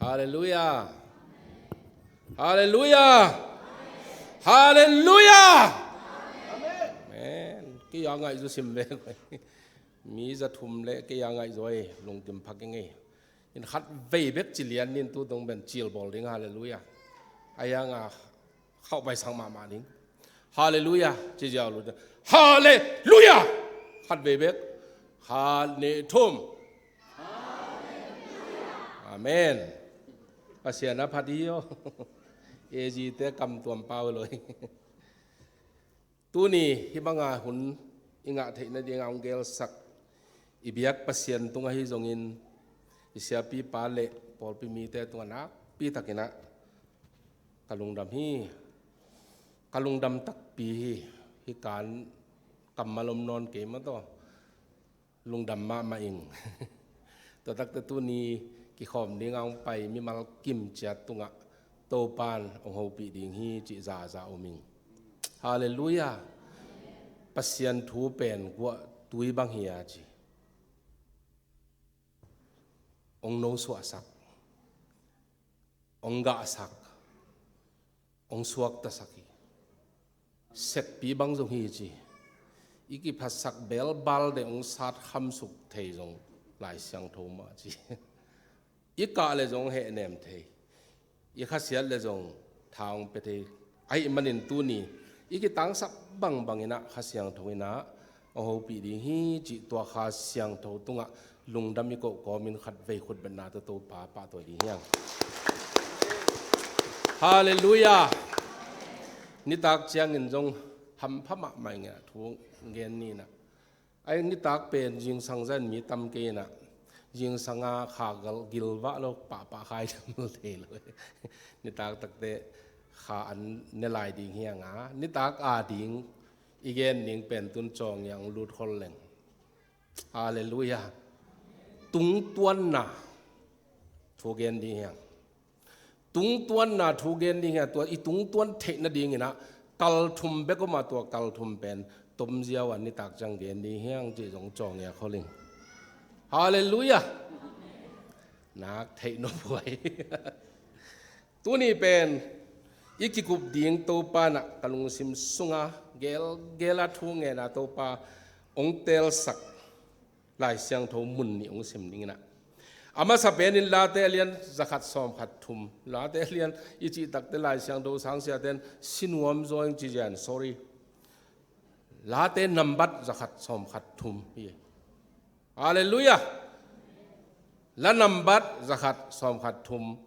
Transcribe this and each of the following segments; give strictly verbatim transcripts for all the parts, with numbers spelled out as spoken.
Halleluia. Halleluia. Halleluia. Amen. Kei a ngaih zaw sim ve. Mi za thum le kei a ngaih zaw ei, lungkim phak ing ei. In khat vei bek ci lian ning, tu dong pen cil bawl ding, halleluia. A hiang a khauh paisak mahmah ding. Halleluia ci ziau lo. Halleluia. Khat vei bek. Khat, nih, thum. Amen. Pasian a phat hi aw. A G te kam tuam pau lo hi. Tuni hih banga hun i ngah theih nadinga hong gelsak i biak Pasian tung ahi zongin, i siapipa le pawlpi mite tungah nakpi takin ah ka lungdam hi. Ka lungdam takpi hi. Hih kan kammal om nawn kei mah tawh. Lungdam mahmah ing. Tua takte tuni kikhawm dinga hong pai mimal kim ciat tungah Topan hong hopih ding hi cih zaza om ing. Halleluia. Pasian thu pen guahtui bang hi a ci. Hong nosuahsak, hong gahsak, hong suaktasak hi. Sekpi bang zong hi ci. I kiphatsak belbal deuh hong sat khamsuk thei zong Lai Siangtho mah ci. I kah le zong hehnem thei, i khasiat le zong tha hong pia thei. Ahih manin tuni i kitangsak bangbang in ah Kha Siangtho in ah hong hopih ding hi cih tua Kha Siangtho tungah lungdam i koh kawmin khat vei khutbetna tawh Topa pahtawi ding hi hang. Halleluia. Nitak ciangin zong hampha mahmah ing a, thu gen ni in ah. Ai, nitak pen zingsang zan mi tam kei in ah, zingsang a kha gal gilvah lo pahpah khai tam lo thei lo. Nitak takte kha an ne lai ding hi hang a, nitak a ding i gen ding pen tun cawng i ang lut khol leng. Halleluia. Tungtuanna thu gen ding hi hang. Tungtuanna thu gen ding hi a, tua i tungtuan theih nadingin ah kal thum bek om a, tua kal thum pen tomziau a nitak ciang gen ding hi hang cih zong cawng i a khol ing. Halleluia. Nak theih nop huai. Tuni pen i kikup ding Topa in ah ka lungsim sunga gelgel a thu ngen a Topa hong teelsak Lai Siangtho mun nih hong sim ding in ah. A masa penin Late a lian zakhat sawmkhat thum. Late a lian i cih takte Lai Siangtho sangsiate'n si nuam zaw ing ci zian, sorry. Late nambat zakhat sawmkhat thum hi. Halleluia. La nambat zakhat sawmkhat thum.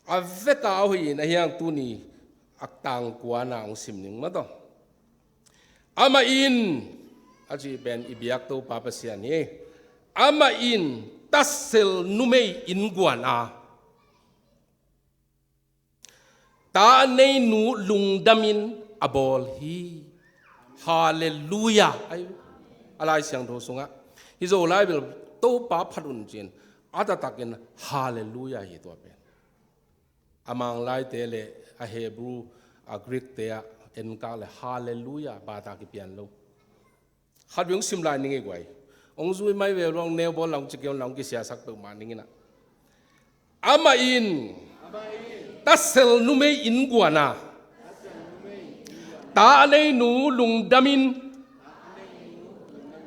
A veka a hoih in a hiang tuni a tangkuana hong sim ning mah tawh. Amah in, a cih pen i biak Topa Pasian hi. Amah in tasel numei innkuan a, ta a nei nu lungdamin a bawl hi. Halleluia. Ai, a Lai Siangtho sungah hi zo lai bel Topa phat un cin a taktakin halleluia hi tua pen. A Manglaite le a Hebrew, a Greek te ah enkak le halleluia bata kipian lo. Khat vei hong sim lai ning ei guai. Hong zui mai ve lo, hong neu bawl la, hong ci kei un la, hong kisiasak peuhmah ning in ah. Amah in tasel numei innkuan a, ta a nei nu lungdamin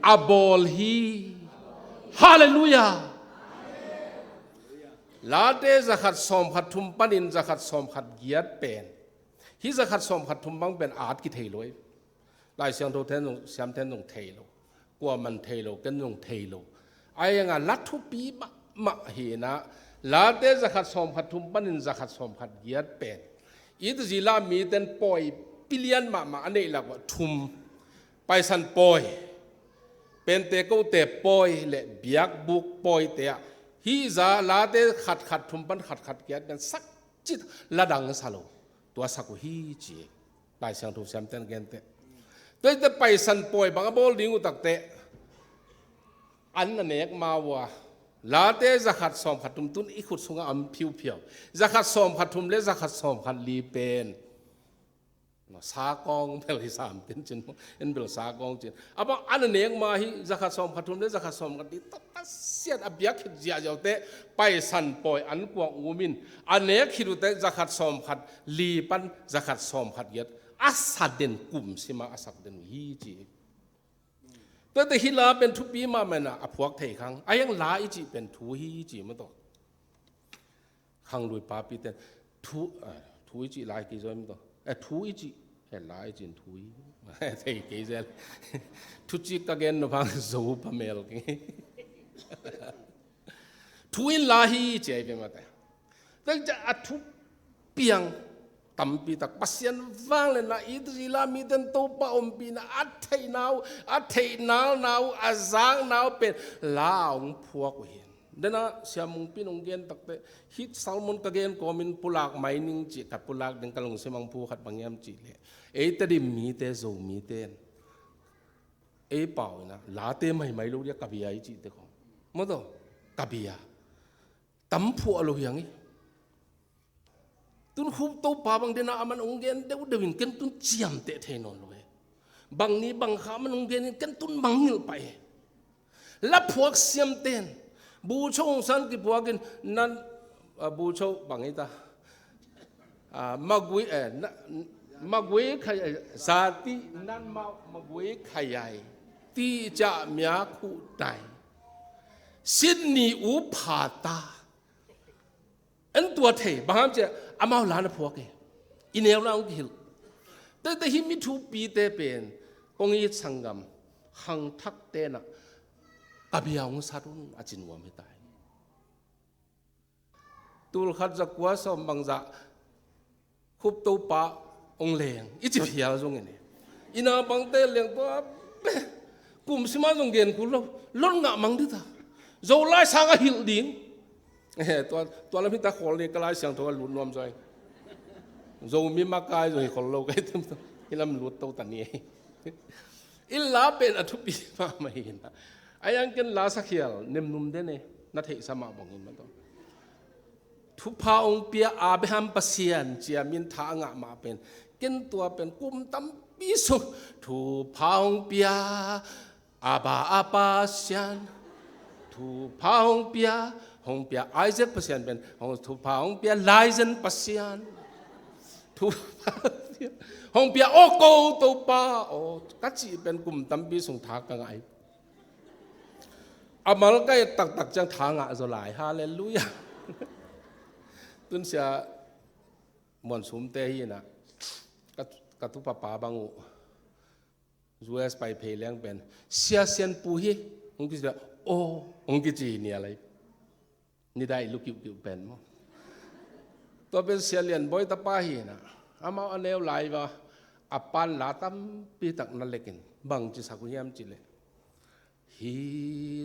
a bawl hi. Halleluia. Late zakhat sawmkhat thum panin zakhat sawmkhat giat pen, hih zakhat sawmkhat thum bang pen at kithei lo ei. Lai Siangtho ten zong, siam ten zong thei lo. Kuaman thei lo, ken zong thei lo. A hiang a la thupi mahmah hi in ah, Late zakhat sawmkhat thum panin zakhat sawmkhat giat pen, i tuzila mite'n pawi pilian mahmah a neih lak uah thum, Paisan pawi, Pentekote pawi le biakbuk pawite ah, hih za Late khat khat thum pan khat khat giat pen sak cit la dang sa lo. Tua sak uh hi ci. Lai Siangtho siamte'n gen teh. Tua hi teh Paisan pawi bang a bawl ding uh takte an a nek ma uh a. Late zakhat sawmkhat thum, tun i khut sungah om phiuphiau. Zakhat sawmkhat thum le zakhat sawmkhat li pen Sakawng bel hi sam ten cin, en bel sakawng cin. A bang a na nek ma hi, zakhat sawmkhat thum le zakhat sawmkhat li, ta Pasian a biak khit ziahziah uh teh, paisan pawi an kuang um in, a nek khit uh teh zakhat sawmkhat li pan zakhat sawmkhat giat a sa den, kum sima a sak den uh hi ci. Tuate hih la pen thupi mahmah in a phuak thei khang. A hiang la i cih pen thu hi ci mah tawh. Khanglui papi ten thu, eh, thu i cih lai kei zaw mah tawh. Eh, thu i cih, eh, la i cih thu hi. Thei kei zel. Thu cih ka gen no phang zo pa mel kei. Thu in la hi ci ai ve mah teh. Tek ciang a thupiang tampi tak Pasian vangliatna, Israel mite in Topa ompihna a theihna uh, a theih nalna uh, a zakna uh pen la a hong phuak uh hi. Dena Sia Mungpi in hong gen takteh, hih sermon ka gen kawmin pulak mai ning ci, ka pulak ding ka lungsim hong phu khat bang hiam cih leh, ei Tedim mite, Zomite in ei pau in a late maimai lo dia ka bia i cihte khong, mah tawh, ka bia tam phuah lo hiang hi. Tun Khup Topa bang dena aman hong gen deuhdeuh in ken tun ciamteh thei nawn lo hi. Bang ni bang kha aman hong gen in ken tun mangngilh pah hi. La phuak siamte in bucho hong san kiphuak in nan, ah, bucho bang hi ta, ah, magui, eh, na, magui khai, eh, zati nan ma, magui khai ai ti ca mia khu tai. Sydney u pha ta. En tua thei, bang hang hiam cih leh amau la na phuak hi. I neu la hong kihilh. Tete hih mi thupite pen kong it sanggam khangthakte in a ka bia hong sat un a ci nuam hi ta hi. Tul khat za kua sawm bangzah Khup Topa hong leng i ci phial zongin hi. Ina bangte leng tua beh, kum sima zong gen kul lo, lon ngah mang ding ta. Zolai sang a hilh ding. Eh, tua, tua lam hi ta, khawl ni ka Lai Siangtho a lut nuam zaw hi. Zomi makai zong hi khol lo ka hi tem ta. Hih lam lut to ta ni. I la pen a thupi mahmah hi na. A hiang ken la sakhial nemnum den e, na theihsa mah bangin mah tawh. Thupha hong pia Abraham Pasian ci a min tha a ngah mah pen, ken tua pen kum tampi sung thupha hong pia Abba, Abba Pasian. Thupha hong pia, hong pia Isaac Pasian pen, hong, thupha hong pia Laizen Pasian. Thupha hong pia, hong pia aw ko Topa aw, ka cih pen kum tampi sung tha ka ngah hi. A mal ka et taktak ciang tha ngah zaw lai. Halleluiah. Tun Sia Muan Sumte hi na, ka, ka tupapa bang uh U S pai phei leng pen, Sia Sian Pu hi, hong kici, aw, hong kici hi nia lai. Nidai lu kiuhkiuh pen maw. Tua pen Sia Lian Bawi tapa hi na, amau a neu lai va, a pan la tampi tak na lekin bang ci sak uh hiam cih leh, hi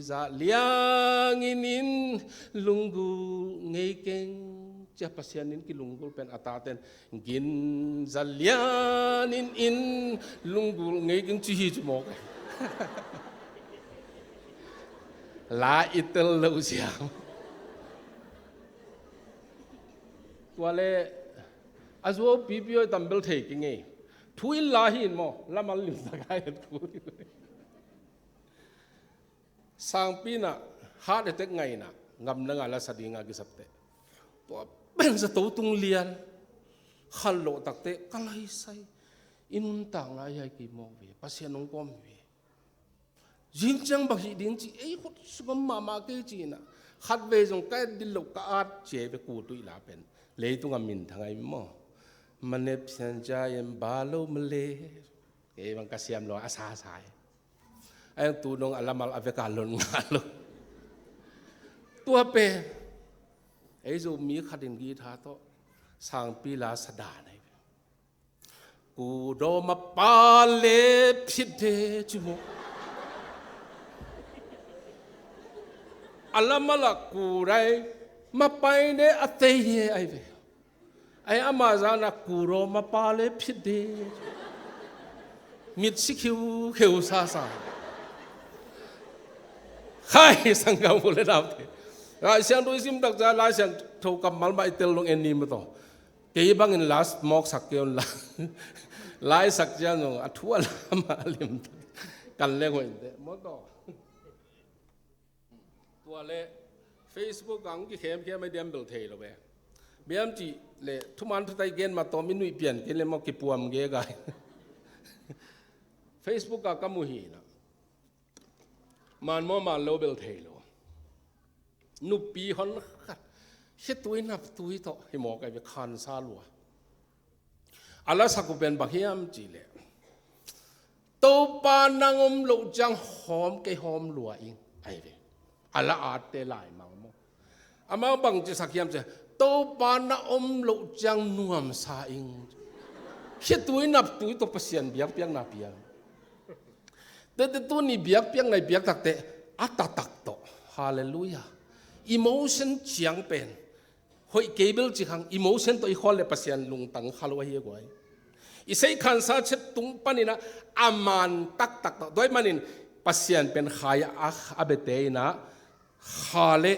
zah liangin in lunggulh ngei keng, ci a Pasian in kilunggulh pen a taten ginza lianin in lunggulh ngei keng ci hi ci mawk. La i tel lo siam. Tua le a zuau pipi oi tam bel thei keng ei. Thu in la hi in maw, lamal limsak a et kul. Sangpi in ah heart attack ngah in ah, ngamna ngah la sa ding a kisapte. Tua pen zato tung lian. Khanlawh takte ka laisai. I nuntakna hi a kei mawk ve, Pasian hong kawm ve. Zing ciang bang hih ding ci, ei khut sungah mahmah kei ci in ah. Khatvei zong ka et ding lo ka at ci ei ve, kut uh i la pen. Leitung a minthang a i maw. Manep sian ca in ba lo male. Kei bang ka siam lo a sasa hi. A hiang tu dong a lamal a veka lon ngah lo. Tua pen ei Zomi khat in guitar tawh sangpi la sa dan hi. Kudaw mapa le phit de ci maw. A lamal ah kudai mapai ne a tei he ai ve. Ai ama zana kuro mapa le phit de. Mit si khiu khiu sa sa. Khai sanggam u le naute. Lai Siangtho i sim tak ciang Lai Siangtho kammal mah i tel dong en ni maw taw. Kei bangin last mawk sak kei un la. Laisak ciang zong a thu a lam a lim kan leng hoih inteh maw taw. Tua le Facebook ah hong kikhemkhem a diam bel thei lo ve. Biam cih le thuman thutai gen ma tawm i nuih pian kei le maw kipuam ge gai. Facebook ah ka mu hi na. Man maw man lo bel thei lo. Nupi hon khat. Khitui naptui tawh hi maw kai ve khansa lua. A lasak uh pen bang hiam cih leh Topa nang om loh ciang hawm kei hawm lua ing. Ai ve. A la atte lai mang maw. Amau bang ci sak hiam cih leh Topa na om loh ciang nuamsa ing. Khitui naptui tawh Pasian biakpiakna piang. Tete tuni biakpiakna i biak takte a taktak tawh. Halleluiah. Emotion ciang pen hoih kei bel ci khang emotion tawh i khawl le Pasian lungtang kha lo ahi a guai. I sei khansa chet tung panin ah a man taktak tawh tua ahih manin Pasian pen khai a, a bete in ah kha le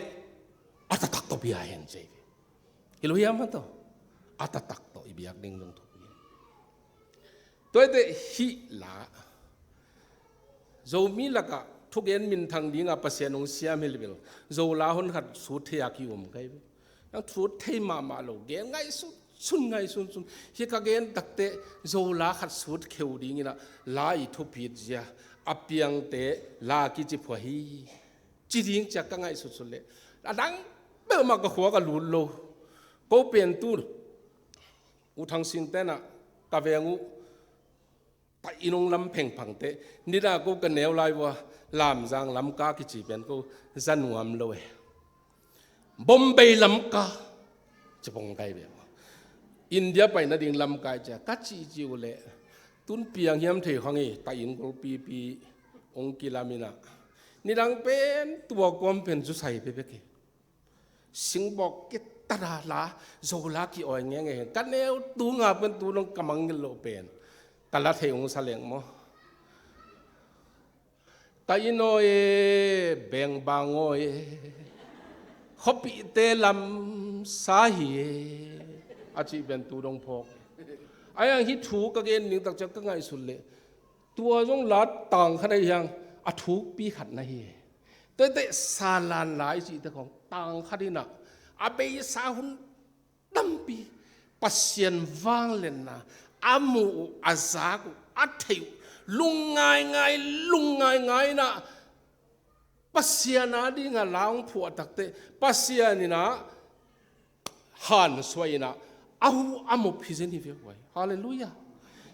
a taktak tawh bia hen ci hi. Hi lo hiam a tawh a taktak tawh i biak ding zong thupi hi. Tua ahih teh hih la Zomi lakah thugen minthang dingah Pasian hong siam hi leh bel Zo la hon khat sut thei a ki-um kai ve. Nang sut thei mahmah lo gen ngaihsun sun ngaihsun sun hi ka gen takte Zo la khat sut kheu dingin ah la i thupit zia a piangte la kici phua hi. Ci ding ciak ka ngaihsutsut leh a dang beuhmah ka khua ka lut lo. Ko pen tu U Thang Sing tenah ka veng uh ta inn hong lam phengphang teh nidang ko ka neu lai vua Lamzang lamka kici pen ko za nuam lo e. Bombay lamka ci pong kai ve. India pai nading lamka i cia ka cihcih uh leh tun piang hiam thei khang i ta inn golpipi hong kilam in ah nidang pen tua kuam pen zusai pepek hi. Singbawk kitat a la Zo la ki-awi ngenge hi. Ka neu tunga pen tu dong ka mangngilh loh pen ka la thei hong sa leng maw. Ka inn awi e, beng bang awi e, khuapihte lam sa hi e, a cih pen tu dong phawk. A hiang hih thu ka gen ding takciang ka ngaihsut leh tua zong la tang khat ahi hiang a thukpi khat na hi e. Tuate salan la i cihte khong tang khat in ah a beisa hun tampi Pasian vangliatna a muh uh, a zak uh, a theih uh, lungngaingai lungngaingai in ah Pasian a dingah la hong phuah takte Pasian in ah hansuai in ah a hu a mup hi zen hi ve huai. Halleluiah.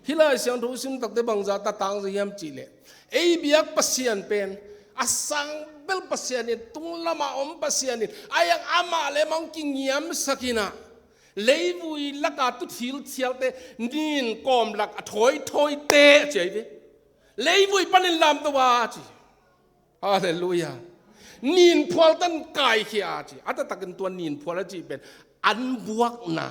Hih Lai Siangtho sim takte bangzah ta tangzah hiam cih leh ei biak Pasian pen a sang bel Pasian in, tunglamah om Pasian in, a hiang amah le amah hong kingiamsak in ah leivui laka tu thilthialte nin kawm lak a thawithawite ci ahi ve. Leivui panin lamto a ci. Halleluiah. Nin phual tan kaikhia a ci. A taktakin tua nin phual a cih pen an buakna.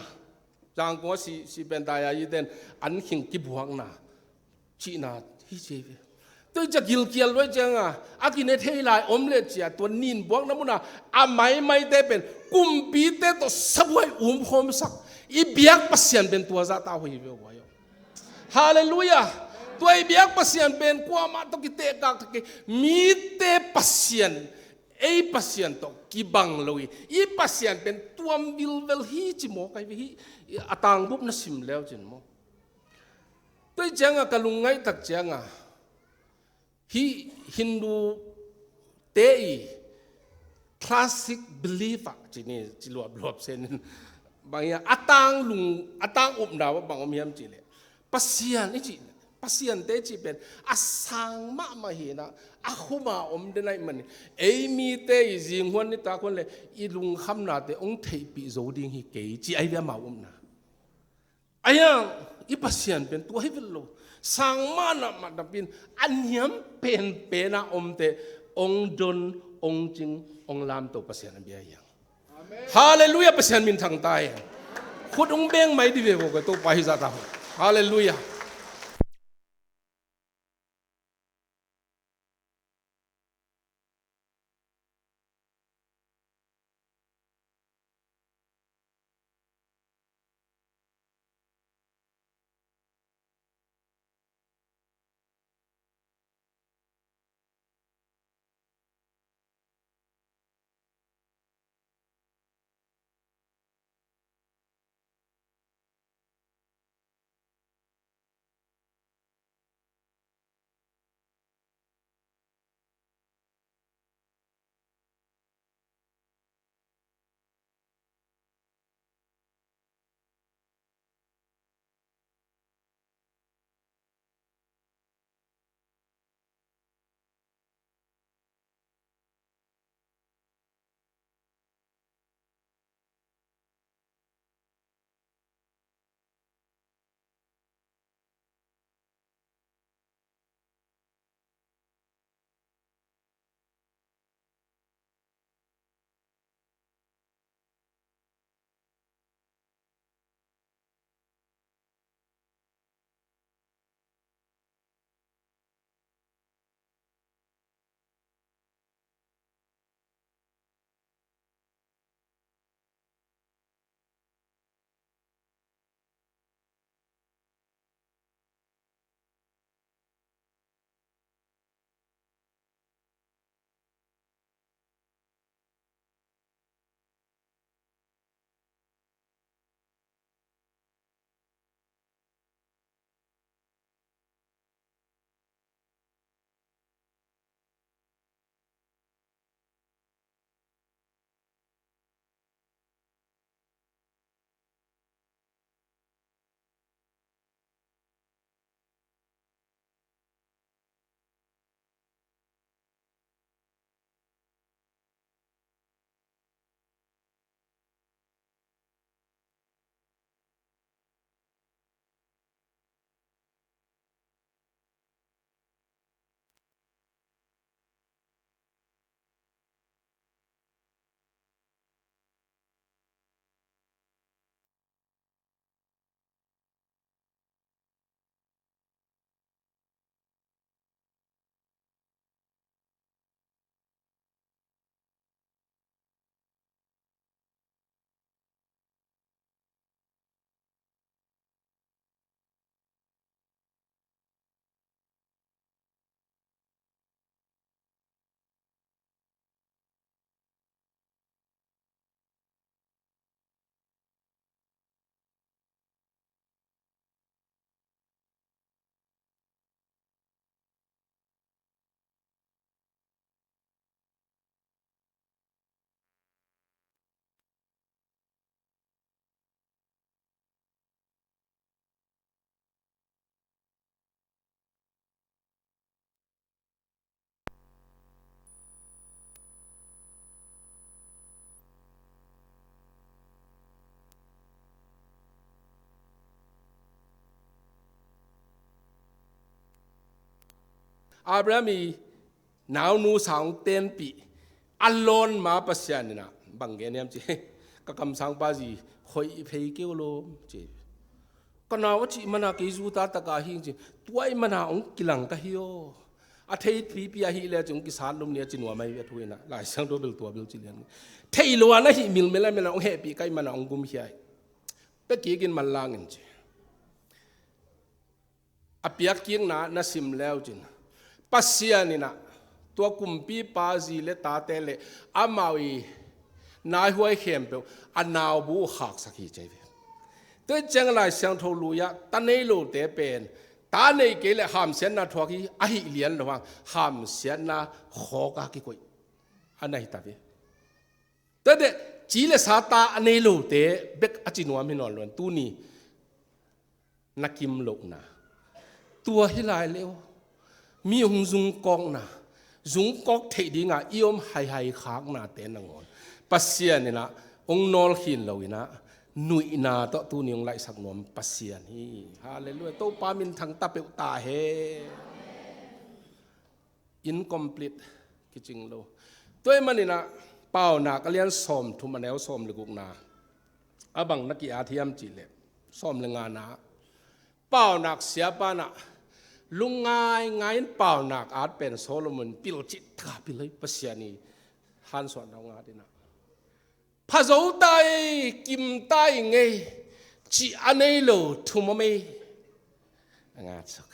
Zangkong a si, si pen tai a i ten an khing kibuakna cihna hi ci ve. Tua i cia gilkial luai cianga a kine thei lai om le cia tua nin buakna muna a maimaite pen kumpite tawh sabuai umkhawmsak i biak Pasian pen tua zahta hoih hi ve huai aw. Halleluiah. Tua i biak Pasian pen kuamah tawh kitehkak thak kei. Mite Pasian, ei Pasian tawh kibang lo hi. I Pasian pen tuam vilvel hi ci maw kai ve hi. A tangbup na sim leu cin maw. Tua i cianga ka lungngaih tak cianga hih Hindu te i classic belief ah ci ni ci luapluap sen in bang hiam a tang lung a tang upna bang om hiam cih leh Pasian i cih Pasian te i cih pen a sang mahmah hi in ah a khuma om den ahih manin ei mite i zinghuan nitak huan le i lungkhamnate hong theihpih zo ding hi kei ci ahi ve amau upna. A hiang i Pasian pen tua hi vet lo. Sang mah na mah napin a niam penpen a omte ong don, ong cing, ong lamto Pasian a bia hiang. Halleluiah, Pasian min thang ta hiang. Khut ong beng mai di ve vo ka Topa hi zah ta ho. Halleluiah. Abraham i naunu sang tenpih a lawn ma Pasian in ah bang gen hiam ci, ka kamsangpa zi hoih phei kei uh lawm ci. Ka nau a cih mana kei zu ta taka hi ci. Tua i mana hong kilang ka hi aw. A thei pipi ahi le ci hong kisat lum ni a ci nuam ahi a thu in ah Lai Siangtho bel tua bel ci lian. Thei lo a na hih milmel a mel a hong hehpih ka i mana hong gumkhia hi. Pia kik in manlang in ci. A piak kikna na sim leu cin Pasian in ah tua kumpipa zi le tate le amau i naihuai khempeuh a naubu uh khaksak hi ci hi ve. Tua i ciang Lai Siangtho lui ah ta nei lote pen ta nei kei le hamsiatna thuak hi, ahi lian lo hang hamsiatna khawk a kikoih a na hi ta ve. Tua teh ci le sa ta a nei lote bek a ci nuam hi nawn lo in tuni na kim lohna. Tua hi lai le aw. Mi hong zungkawkna, zungkawk theih dinga i om haihai khaknate nangawn Pasian in ah hong nawl khin lo in ah nuihna tawh tuni hong laihsak nuam Pasian hi. Halleluiah. Topa minthang ta peuh ta hen. Incomplete kicing lo. Tua ahih manin ah Paunak a lian sawmthum a neu sawm le gukna a bang na ki-at hiam cih leh sawm le ngana Paunak siapa in ah lungngai ngai in Paunak at pen Solomon pilcih taka pil hi. Pasian i hansuahna hong at in ah phazo ta ei, kim ta i ngei cih a nei lo thum om ei. A ngat sak.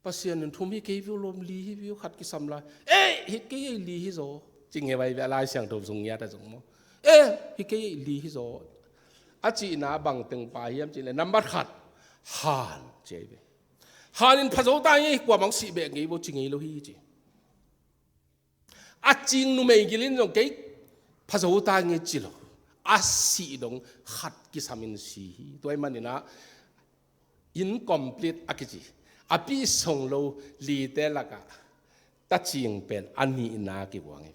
Pasian in thum hi kei viu lawm, li hi viu, khat kisam lai. Ei, hi kei ei, li hi zaw. Ci ngei vai ve a Lai Siangtho zong ngiat a zong maw. Ei, hi kei ei, li hi zaw. A cihna bang teng pa hiam cih leh nambat khat han ci ei ve. Han in phazo ta ngei, kuamah hong sih beh ngei bo ci ngei lo hi ci. A cing numei gil in zong kei phazo ta ngei ci lo. A sih dong khat kisam in si hi. Tua ahih manin ah incomplete a kici a pi song lo lite lakah ta cing pen a nihna kiguang hi.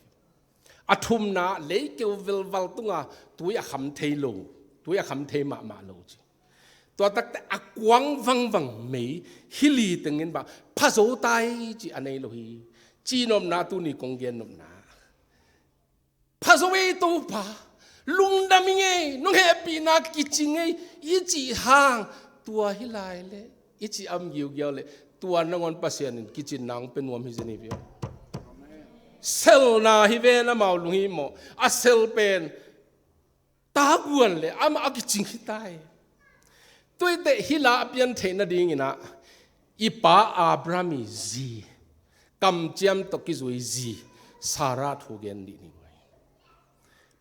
A thumna leikeu velval tunga tui a kham thei lo, tui a kham thei mahmah lo ci. Tua takte a kuang vangvang mei hi li tengin bah phazo ta ei ci a nei lo hi. Ci nopna tuni kong gen nopna. Phazo ei Topa, lungdam i ngei, nong hehpihna kici ngei i cih hang tua hi lai leh i cih am giugiau leh tua nangawn Pasian in kicinna hong pia nuam hi zen hi viau. Selna hi ven amau lunghimawh a sel pen taguan le amah a kicing hi ta hi. Tuite hih la a pian theih nadingin ah i pa Abraham i zi kamciam tawh kizui zi Sarah thu gen dih ni guai.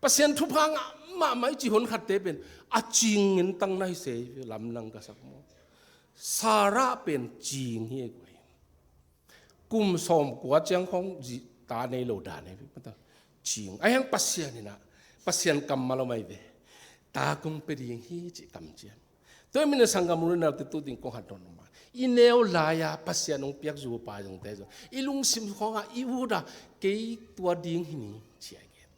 Pasian thupha ngah mahmah i ci hun khatte pen a cingin tang na hi se lamnang ka sak maw. Sarah pen cing hi ei guai. Kum sawmkua ciang khawng zi ta nei lo dan hi. Cing a hiang Pasian in ah Pasian kammal om ahi ve. Ta kong pia ding hi cih kamciam. Tua ahih manin sanggam u le naute tu ding kong hat dawn mah i neu lai-a Pasian hong piak zupa zongte zong i lungsim khawngah i ut a kei tua ding hi ni ci a gen.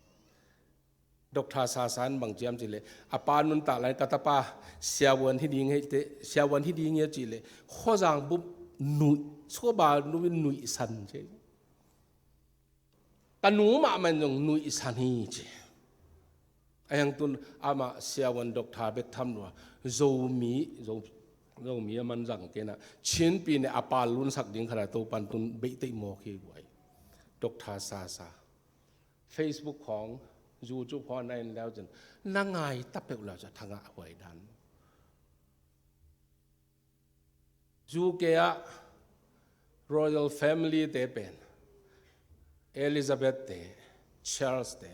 Doctor Sasa in bang ciam cih leh a pa nuntak lai ka tapa siavuan hi ding hi te, siavuan hi ding hi a cih leh khuazang bup nuih, suaba nuih nuihsan ci. Ka nu mahmah in zong nuihsan hi ci. A hiang tun amah siavuan doctor bek tham lua Zomi, Zo, Zomi a man zang kei in ah Chinpi ne a pa lunsak ding khat a Topan tun beih teih mawk hi guai. Doctor Sasa. Facebook khawng, YouTube khawng na en leu cin na ngai ta peuh leu cin thangah huai dan. U K ah royal family te pen Elizabeth te, Charles te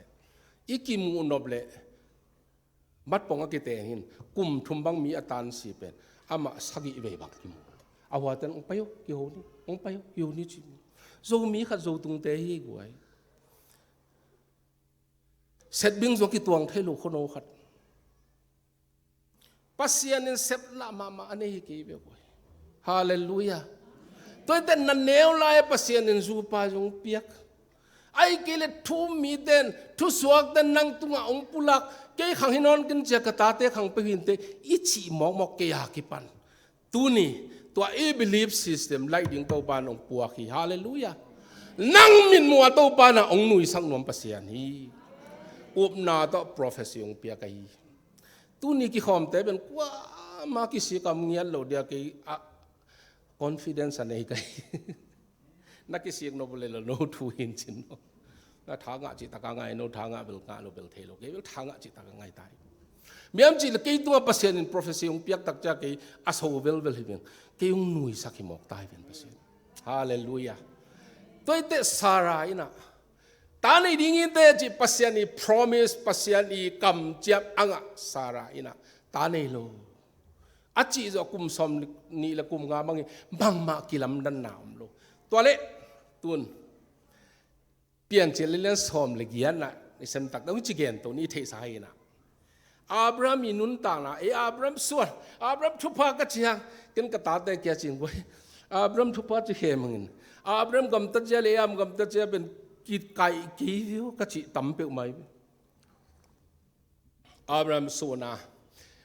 i kimuh nop leh matpong a kiteng hin kum thum bang mi a tansi pen amah sagih vei bang kimu. A huaten hong pai uh kiho ni, hong pai uh kiho ni ci. Zomi khat Zotungte hi guai. Setbing zong kituang thei lo khono khat. Pasian in seplah mahmah a nei hi kei ve guai. Halleluiah. Tuaite na neu lai Pasian in zupa zong piak. Ahih kei leh thu-um miten, thusuakten nang tungah hong pulak, kei khang hi nawn ken cia ka tate khang peuh hinte i cih mawkmawk kei a kipan tuni Tua i belief system laih ding Topa in hong puak hi. Halleluiah. Nang mitmuh ah Topa in hong nuisak nuam Pasian hi. Upna tawh prophecy hong piak ahi. Tuni kikhawmte pen kuamah kisik a om ngiat lo dia, kei a confidence a nei ka hi. Na kisik nop leh lo, no thu hi in ci in maw. Na tha ngah cih tak a ngai, no tha ngah bel ngah lo bel thei lo, kei bel tha ngah cih tak a ngai ta hi. Bang hiam cih leh kei tungah Pasian in prophecy hong piak tak ciang kei a so velvel hi veng. Kei hong nuisak hi mawk ta hi ven Pasian. Halleluiah. Tua hi teh Sarah in ah, ta nei ding hi teh cih Pasian i promise, Pasian i kamciam a ngah Sarah in ah ta nei lo. A cih zawh kum sawmnih leh kum nga bangin bangmah kilamdanna om lo. Tua leh tun Piancil alian sawm leh giatna i sem tak dong i ci gen to ni, i theihsa hi in ah, Abraham i nuntakna, ei Abraham suan, Abraham thupha ka cih hang, ken ka tate kiang ci ing guai. Abraham thupha ci khem hang in, Abraham gamtat zia leh ei Abraham gamtat zia pen kikaih kei viau ka cih tam peuhmah hi. Abraham suan a,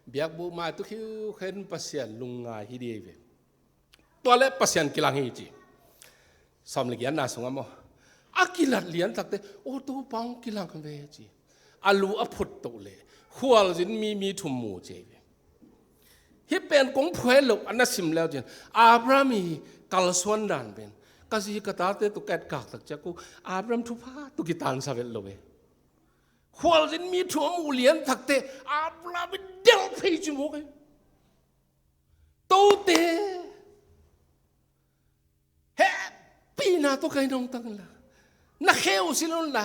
biakbuk mai tu khiu khen Pasian lungngai hi ding hi ve. Tua leh Pasian kilang hi ci. Sawm leh giatna sungah maw, a kilat lian tak teh, aw Topa hong kilang ve ci. A lu a phut toh leh khualzin mi, mi thum mu ci hi ve. Hih pen kong phuai lo a na sim leu cin, Abraham i kalsuan dan pen, ka zi ka tate tawh ka etkak tak ciang ko Abraham thupha tawh kitaansa vet lo ve. Khualzin mi thum a muh lian tak teh Abraham i delh phei ci mawk hi. Tote, hehpihna tawh kai nong tang la, na kheu silh un la,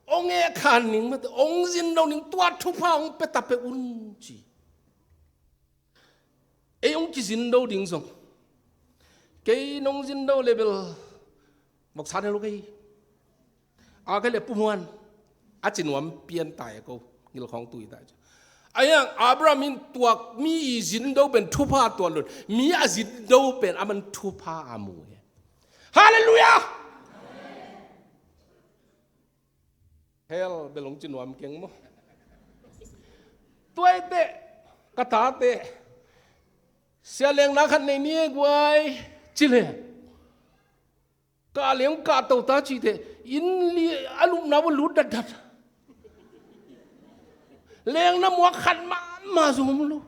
hong eh khan ning mate, hong zin do ning, tua thupha hong pia ta peuh un ci. Ei hong kizin do ding zong, kei nong zin do leh bel voksa ne lo kei. A kei leh pumuan a ci nuam pian tai ko, ngilkhawng tui tai ci. Ahi hang Abraham in tua mi i zin do pen thupha tuan lo in, mi a zin do pen aman thupha a mu hi. Halleluiah. Hell bel hong ci nuam keng maw. Tua hi teh ka tate, sia lengna khat nei ni e guai ci leh, kah leng kah to ta ci teh, inn li a lupna uh lut datdat. Lengna muak khat mahmah zong om lo.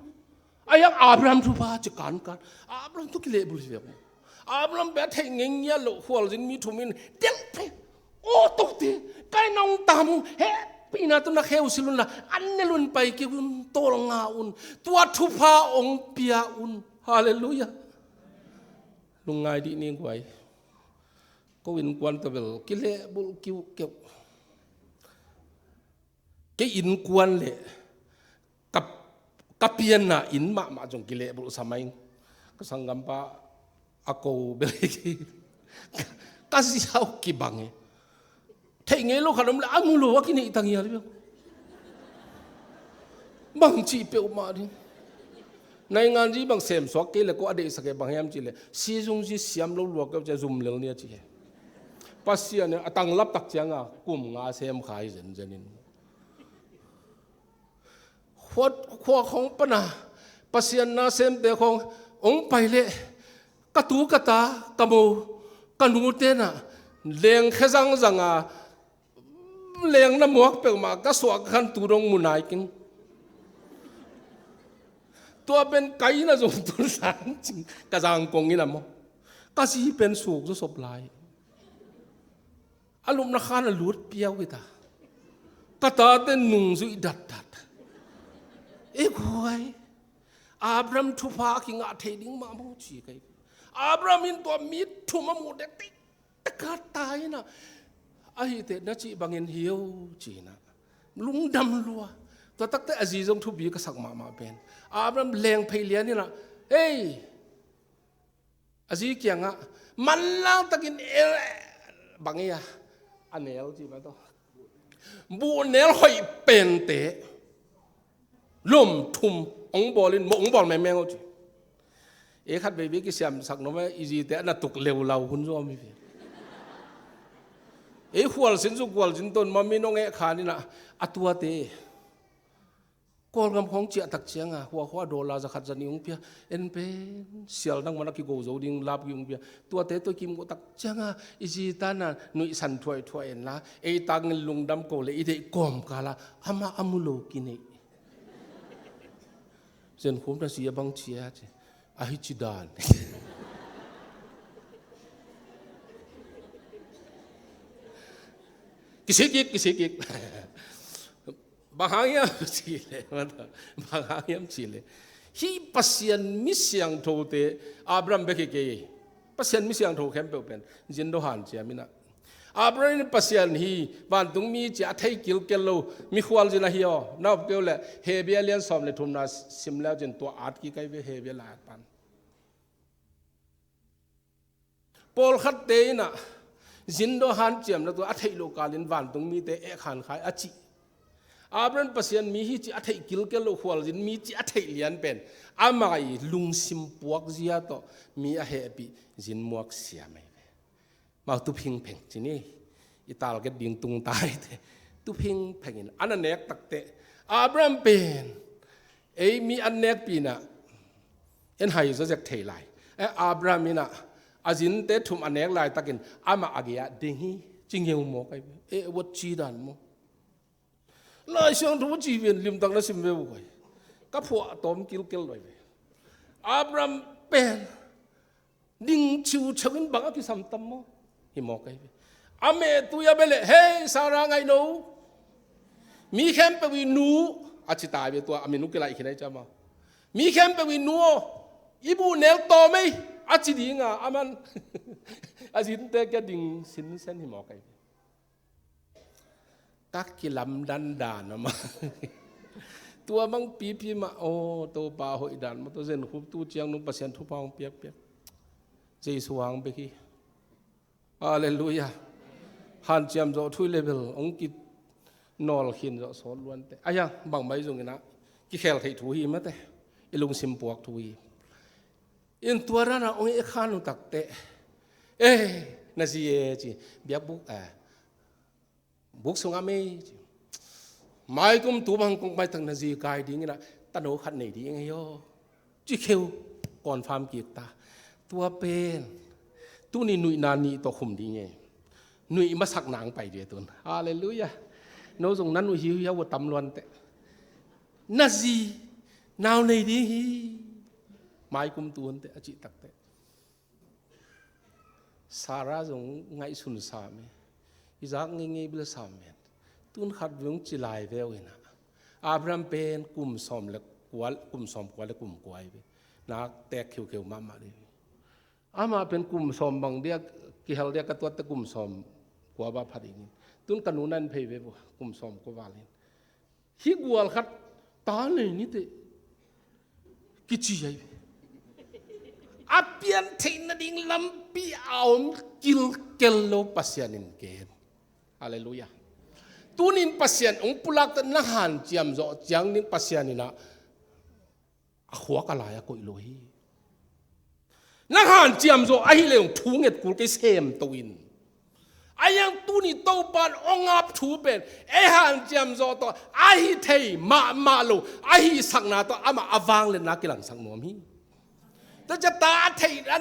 Ahi hang Abraham thupha ci kankan, Abraham tawh kilehbulh hi ve. Abraham bel a theih ngei ngiat loh, khualzin mi thum in delh phei. Aw Tote, kai nong tam uh, hehpihna tawh na kheu silh un la, an ne lo in pai kik un, tawlnga un, tua thupha hong pia un. Halleluiah. Lungngai dih ni guai. Ko innkuan tawh bel kilehbulh kiuhkeuh. Kei innkuan leh ka, ka pianna inn mahmah zong kilehbulh sa mai ing. Ka sanggampa a ko bel hi, ka zi hau kibang hi. Theih ngei lo khat om leh a mu lo a kineih tang hi a, bangci peuhmah ding. Nainganzi bang semsuak kei leh ko a deihsak e, bang hiam cih leh sizungzi siam lo lua keuh cia zum lel ni a ci hi. Pasian in a tanglap tak ciangin kum nga sem kha hi zenzen in. Khua, khua khawng pan a Pasian nasemte khawng hong pai leh ka tu ka ta, ka mo, ka nute in ah lengkhe zangzang a, lengna muak peuhmah ka suah khan tu dong mu nai keng. Tua pen ka inn ah zong tun sang cing, ka zangkong inn ah maw. Ka zi pen suk zaw sop lai. A lupna khan a lut piau hi ta. Ka tate nungzuih datdat. E guai, Abraham thupha a kingah thei ding mah maw ci ka hi. Abraham in tua mi thum a muh dek tik tak a ta in ah, a hi teh na cih bangin hi o ci in ah, lungdam lua. Tua tak teh a zi zong thupi ka sak mahmah pen, Abraham leng phei lian in ah, ei, a zi kiangah manlang takin el, bang ei a, a nel ci mah tawh, buh nel hoih pente lom thum hong bawl in, mawh hong bawl mengmeng o ci. Ei khat veivei kisiamsak nuam e, i zite a na tuk leulau hun zong om hi ve. Ei khualzin zong khualzin ton mah, mi nong eh khan in ah, a tuate Kawlgam khawng ciahtak cianga huahua dollar zakhat zanih hong pia, en pen sial nangmah a kigo zo ding lap ki hong pia. Tuate tawh kimgawhtak cianga i zi tana nuihsan thuaithuai enla, ei tangin lungdam ko le i deih kawmkala amah a mu lo kineih. Zen khum na si a bang cia ci. A hi ci dan. Kisikik, kisikik. Bang hang hiam cile, bang hang hiam cile. Hih Pasian mi siangthote, Abraham bek hi kei. Pasian mi siangtho khempeuh pen zindaw hanciam inah. Abraham in Pasian hi, vantungmi ci a thei kilkel lo, mikhual zin ahi aw. Na up keu le, Hebru lian sawm le thumna sim le cin tua at kik ai ve Hebru lai pan. Pawlkhatte inah zindaw hanciamna tua a theih loh kalin vantungmite eh khankhai a cih. Abraham Pasian mi hi ci a theih kilkel loh khualzin mi ci a theih lian pen ama i lungsim puak zia tawh mi a hehpih zin muak siam ahi ve. Mau tuphing pheng ci ni. I target ding tung taite tuphing phengin an a nek takte Abraham pen ei mi an nekpina en hai zaw zek thei lai. E, Abraham inah a zinte thum a nek laitakin amah a gei-ah ding hi ci ngeu maw kai ve. E, wat ci dan maw? Lai Siangtho a ci ven limtak na sim ve uh kai. Ka phuah tawm kilkel lai ve. Abraham pen ding ciuceu in bang a kisam tam maw? Hi maw kai ve. A mehtui a bele, hei Sarah ngaih no. Mi khempeuh i nu a ci tai ve tua a min uh kilaih khin ai cia maw? Mi khempeuh i nu aw, i buh nel tawm ei a ci dinga aman a zinte kia ding sinsen hi maw kai ve. Ka kilamdan dan a mah. Tua mang pipi mah aw Topa hoih dan mah tua zen khup tu ciang nung Pasian thupha hong piakpiak. Jesu hang bek hi. Halleluiah. Hanciam zawh thu i level hong ki nawl khin zawh sawt luante. Aia bangmai zong inah kikhel theih thu hi mate. I lungsim puak thu hi. In tua dana hong i khan uh takte. Eh, na zi e ci. Biakbuk eh. Buk sungah mei ci. Maikum tu bang kong maitak na zi kai ding inah tano khat nei ding ei aw. Ci kheu confirm kik ta. Tua pen tuni nuihna nih tawh khum ding ei. Nuih masak nang pai ding tun. Halleluiah. No zong na nuih hiuhiau uh tam luante. Na zi nau nei ding hi. Maikum tu hunte a cih takte. Sarah zong ngaihsun sam e. Isaac ngeingei bel sam e. Tun khat vei hong ci lai veu inah. Abraham pen kum sawm le kua, kum sawm kua le kum kua hi ve. Nak tek kheukheu mahmah ding. Amah pen kum sawm bang dia kihel dia ka tuatte kum sawm kua ba phat ingin. Tun ka nu nan phei ve vua kum sawm kua val in. Hih gual khat ta nei nite kici ai ve. A pian theih nading lampi a om kilkel lo Pasian in gen. Halleluiah. Tunin Pasian hong pulakta na hanciam zawh ciang ding Pasian inah a khuak a lai a koih lo hi. Nang hanciam zawh ahi le hong thu nget kul kei sem to in. A iang tuni Topan hong ap thu pen ei hanciam zawh tawh ahi thei mahmah lo ahi sakna tawh amah a vangliatna kilangsak nuam hi. Tua cia ta a theih a